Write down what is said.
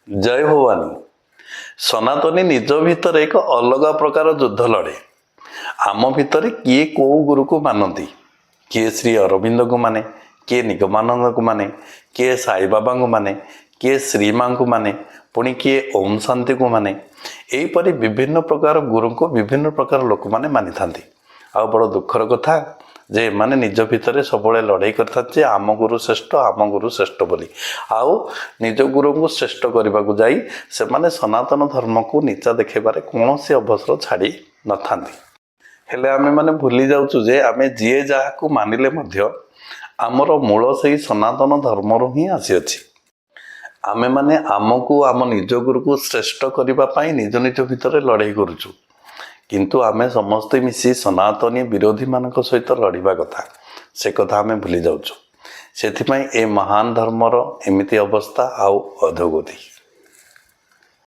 ଜୟ ଭବାନୀ। ସନାତନୀ ନିଜ ଭିତରେ ଏକ ଅଲଗା ପ୍ରକାର ଯୁଦ୍ଧ ଲଢ଼େ। ଆମ ଭିତରେ କିଏ କୋଉ ଗୁରୁକୁ ମାନନ୍ତି। କିଏ ଶ୍ରୀ ଅରବିନ୍ଦଙ୍କୁ ମାନେ, କିଏ ନିଗମାନନ୍ଦଙ୍କୁ ମାନେ, କିଏ ସାଇବାବାଙ୍କୁ ମାନେ, କିଏ ଶ୍ରୀମାଙ୍କୁ ମାନେ, ପୁଣି କିଏ ଓମ୍ ଶାନ୍ତିକୁ ମାନେ। ଏହିପରି ବିଭିନ୍ନ ପ୍ରକାର ଗୁରୁଙ୍କୁ ବିଭିନ୍ନ ପ୍ରକାର ଲୋକମାନେ ମାନିଥାନ୍ତି। ଆଉ ବଡ଼ ଦୁଃଖର କଥା ଯେ ଏମାନେ ନିଜ ଭିତରେ ସବୁବେଳେ ଲଢ଼େଇ କରିଥାନ୍ତି ଯେ ଆମ ଗୁରୁ ଶ୍ରେଷ୍ଠ, ଆମ ଗୁରୁ ଶ୍ରେଷ୍ଠ ବୋଲି। ଆଉ ନିଜ ଗୁରୁଙ୍କୁ ଶ୍ରେଷ୍ଠ କରିବାକୁ ଯାଇ ସେମାନେ ସନାତନ ଧର୍ମକୁ ନିଚା ଦେଖାଇବାରେ କୌଣସି ଅବସର ଛାଡ଼ି ନଥାନ୍ତି। ହେଲେ ଆମେମାନେ ଭୁଲି ଯାଉଛୁ ଯେ ଆମେ ଯିଏ ଯାହାକୁ ମାନିଲେ ମଧ୍ୟ ଆମର ମୂଳ ସେଇ ସନାତନ ଧର୍ମରୁ ହିଁ ଆସିଅଛି। ଆମେମାନେ ଆମକୁ, ଆମ ନିଜ ଗୁରୁକୁ ଶ୍ରେଷ୍ଠ କରିବା ପାଇଁ ନିଜ ନିଜ ଭିତରେ ଲଢ଼େଇ କରୁଛୁ। କିନ୍ତୁ ଆମେ ସମସ୍ତେ ମିଶି ସନାତନୀ ବିରୋଧୀମାନଙ୍କ ସହିତ ଲଢ଼ିବା କଥା, ସେ କଥା ଆମେ ଭୁଲି ଯାଉଛୁ। ସେଥିପାଇଁ ଏ ମହାନ ଧର୍ମର ଏମିତି ଅବସ୍ଥା ଆଉ ଅଧୋଗତି।